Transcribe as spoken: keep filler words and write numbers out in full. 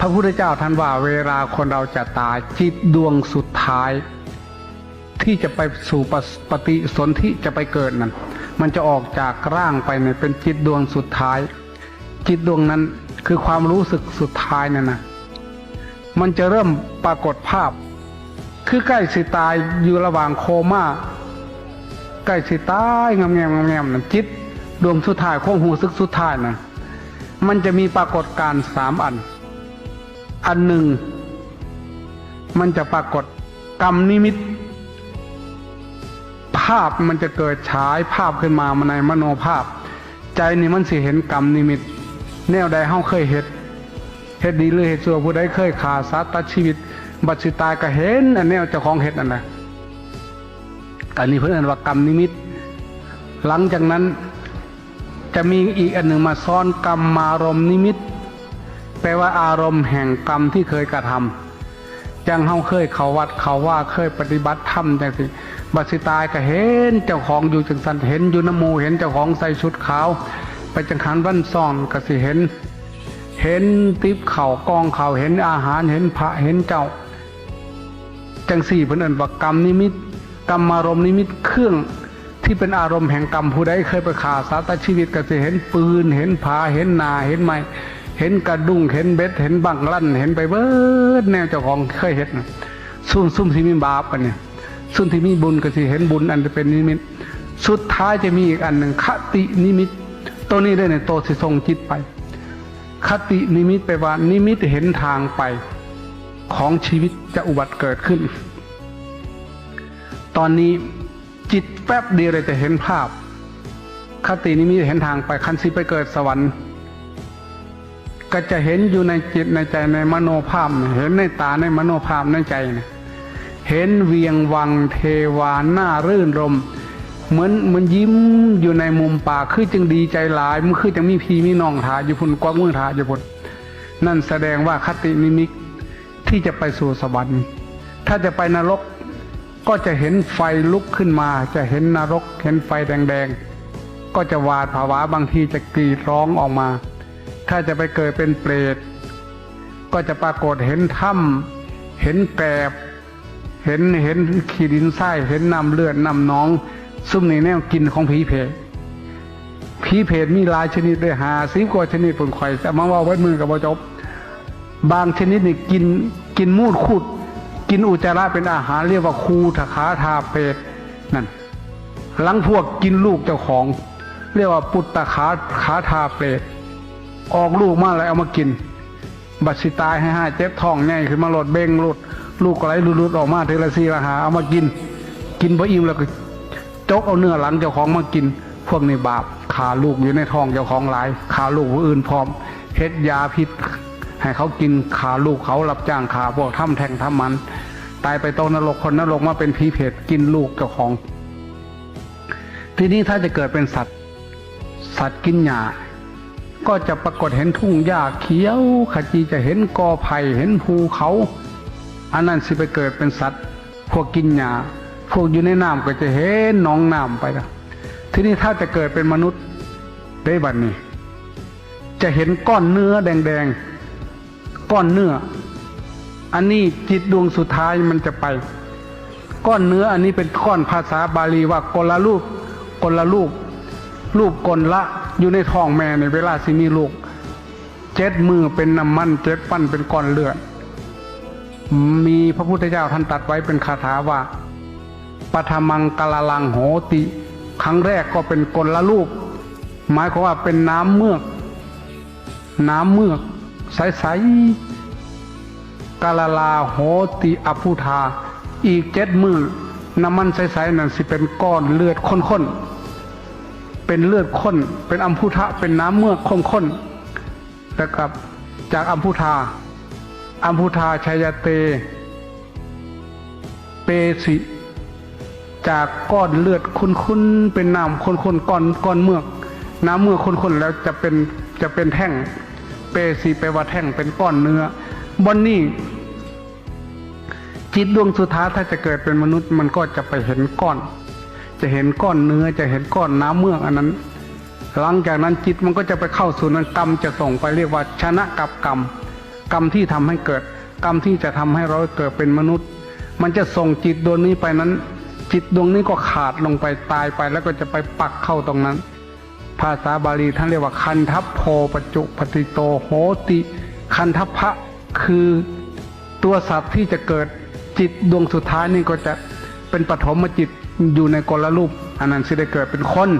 พระพุทธเจ้าท่านว่าเวลาคนเราจะตาย จิตดวงสุดท้าย ที่จะไปสู่ปฏิสนธิจะไปเกิดนั้น มันจะออกจากร่างไปเนี่ยเป็นจิตดวงสุดท้าย จิตดวงนั้นคือความรู้สึกสุดท้ายนั่นนะ มันจะเริ่มปรากฏภาพ คือใกล้สิตายอยู่ระหว่างโคม่า ใกล้สิตายงำแงมงำแงมนั่น จิตดวงสุดท้าย ความรู้สึกสุดท้ายนะ มันจะมีปรากฏการณ์สามอัน อันหนึ่ง มันจะปรากฏกรรมนิมิต ภาพมันจะเกิดฉายภาพขึ้นมาในมโนภาพ ใจนี่มันสิเห็นกรรมนิมิต แนวใดเฮาเคยเฮ็ด เฮ็ดดีหรือเฮ็ดชั่ว ผู้ใดเคยฆ่าสัตว์ตัดชีวิต บัดสิตายก็เห็นอันแนวเจ้าของเฮ็ดนั่นแหละ อันนี้เพิ่นเอิ้นว่ากรรมนิมิต หลังจากนั้นจะมีอีกอันหนึ่งมาซ้อน กรรมารมณ์นิมิต แปลว่าอารมณ์แห่งกรรมที่เคยกระทำ จั่งเฮาเคยเข้าวัดเข้าวา เคยปฏิบัติธรรมจั่งซี้ บัดสิตายก็เห็นเจ้าของอยู่จั่งซั่น เห็นอยู่นำหมู่ เห็นเจ้าของใส่ชุดขาว ไปจังหันวันซ้อนก็สิเห็น เห็นติ๊บข้าวกองข้าว เห็นอาหาร เห็นพระ เห็นเจ้า จั่งซี้เพิ่นเอิ้นว่ากรรมนิมิต กรรมารมณ์นิมิต เครื่องที่เป็นอารมณ์แห่งกรรม ผู้ใดเคยไปฆ่าสัตว์ตัดชีวิตก็สิเห็นปืน เห็นผา เห็นหน้า เห็นไม้ เห็นกระดุ้ง เห็นเบ็ด เห็นบั้งลั่น เห็นไปเบิดแนวเจ้าของเคยเฮ็ดน่ะ ซุม ซุมที่มีบาปอันนี้ ซุมที่มีบุญก็สิเห็นบุญอันเป็นนิมิต สุดท้ายจะมีอีกอันหนึ่ง คตินิมิต ตัวนี้เด้อเนี่ย ตัวสิส่งจิตไป คตินิมิตแปลว่านิมิตเห็นทางไปของชีวิตจะอุบัติเกิดขึ้น ตอนนี้จิตแป๊บเดียวเลยจะเห็นภาพ คตินิมิตเห็นทางไป คันสิไปเกิดสวรรค์ ก็จะเห็นอยู่ในจิตในใจในมโนภาพเนี่ย เห็นในตาในมโนภาพในใจเนี่ย เห็นเวียงวังเทวาน่ารื่นรมย์ เหมือน เหมือนยิ้มอยู่ในมุมปาก คือจั่งดีใจหลาย มันคือจั่งมีพี่มีน้องถ่าอยู่พุ้น กวักมือถ่าอยู่พุ้น นั่นแสดงว่าคตินิมิตที่จะไปสู่สวรรค์ ถ้าจะไปนรก ก็จะเห็นไฟลุกขึ้นมา จะเห็นนรก เห็นไฟแดงๆ ก็จะหวาดผวา บางทีจะกรีดร้องออกมา ถ้าจะไปเกิดเป็นเปรต ก็จะปรากฏเห็นถ้ำ เห็นแกลบ เห็น เห็นขี้ดินทราย เห็นน้ำเลือดน้ำหนอง ซุมนี้แนวกินของผีเปรต ผีเปรตมีหลายชนิดเด้อ ห้าสิบกว่าชนิดพุ้น ข้อยจะมาเว้าเบิดมื้อก็บ่จบ บางชนิดนี่กิน กินมูดคูด กินอุจจาระเป็นอาหาร เรียกว่าคูทคาทาเปรต นั่น ลางพวกกินลูกเจ้าของ เรียกว่าปุตตคา คาทาเปรต ออกลูกมาแล้วเอามากิน บัดสิตายไห้ๆ เจ็บท้องใหญ่ขึ้นมาโลด เบ่งโลด ลูกก็ไหลหลุดๆ ออกมาทีละสี่ละห้า เอามากิน กินบ่อิ่มแล้วก็จกเอาเนื้อหลังเจ้าของมากิน พวกนี้บาป ฆ่าลูกอยู่ในท้องเจ้าของหลาย ฆ่าลูกผู้อื่นพร้อม เฮ็ดยาพิษให้เขากิน ฆ่าลูกเขา รับจ้างฆ่าพวก ทำแท้งทำหมัน ตายไปตกนรก คนนรกมาเป็นผีเปรตกินลูกเจ้าของ ทีนี้ถ้าจะเกิดเป็นสัตว์ สัตว์กินหญ้า ก็จะปรากฏเห็นทุ่งหญ้าเขียวขจี จะเห็นกอไผ่ เห็นภูเขา อันนั้นสิไปเกิดเป็นสัตว์ พวกกินหญ้า พวกอยู่ในน้ำก็จะเห็นหนองน้ำไปละ ทีนี้ถ้าจะเกิดเป็นมนุษย์ได้บัดนี้ จะเห็นก้อนเนื้อแดงๆ ก้อนเนื้อ อันนี้จิตดวงสุดท้ายมันจะไป ก้อนเนื้ออันนี้เป็นก้อน ภาษาบาลีว่ากลละรูป กลละรูป รูปกลละ อยู่ในท้องแม่ในเวลาสิมีลูก เจ็ดมื้อเป็นน้ำมัน เจ็ดวันเป็นก้อนเลือด มีพระพุทธเจ้าท่านตรัสไว้เป็นคาถาว่า ปัทมังกลลังโหติ ครั้งแรกก็เป็นกลละรูป หมายความว่าเป็นน้ำเมือก น้ำเมือกใสๆ กลลาโหติอภูธา อีกเจ็ดมื้อ น้ำมันใสๆ นั่นสิเป็นก้อนเลือดข้นๆ เป็นเลือดข้น เป็นอัมพุทะ เป็นน้ำเมือกข้นๆ แล้วกับจากอัมพุทา อัมพุทาชยเต เปสิ จากก้อนเลือดข้นๆ เป็นน้ำข้นๆ ก้อน ก้อนเมือก น้ำเมือกข้นๆ แล้วจะเป็น จะเป็นแท่ง เปสิ แปลว่าแท่ง เป็นก้อนเนื้อ บอนนี่ จิตดวงสุดท้ายถ้าจะเกิดเป็นมนุษย์ มันก็จะไปเห็นก้อน จะเห็นก้อนเนื้อ จะเห็นก้อนน้ำเมือกอันนั้น หลังจากนั้นจิตมันก็จะไปเข้าสู่นั้น กรรมจะส่งไป เรียกว่าชนะกับกรรม กรรมที่ทำให้เกิด กรรมที่จะทำให้เราเกิดเป็นมนุษย์ มันจะส่งจิตดวงนี้ไปนั้น จิตดวงนี้ก็ขาดลงไป ตายไป แล้วก็จะไปปักเข้าตรงนั้น ภาษาบาลีท่านเรียกว่า คันทัพโพ ปัจจุปปาติโตโหติ คันทัพพะ คือตัวสัตว์ที่จะเกิด จิตดวงสุดท้ายนี่ก็จะเป็นปฐมจิตอยู่ในกลรูป อันนั้นสิได้เกิดเป็นคน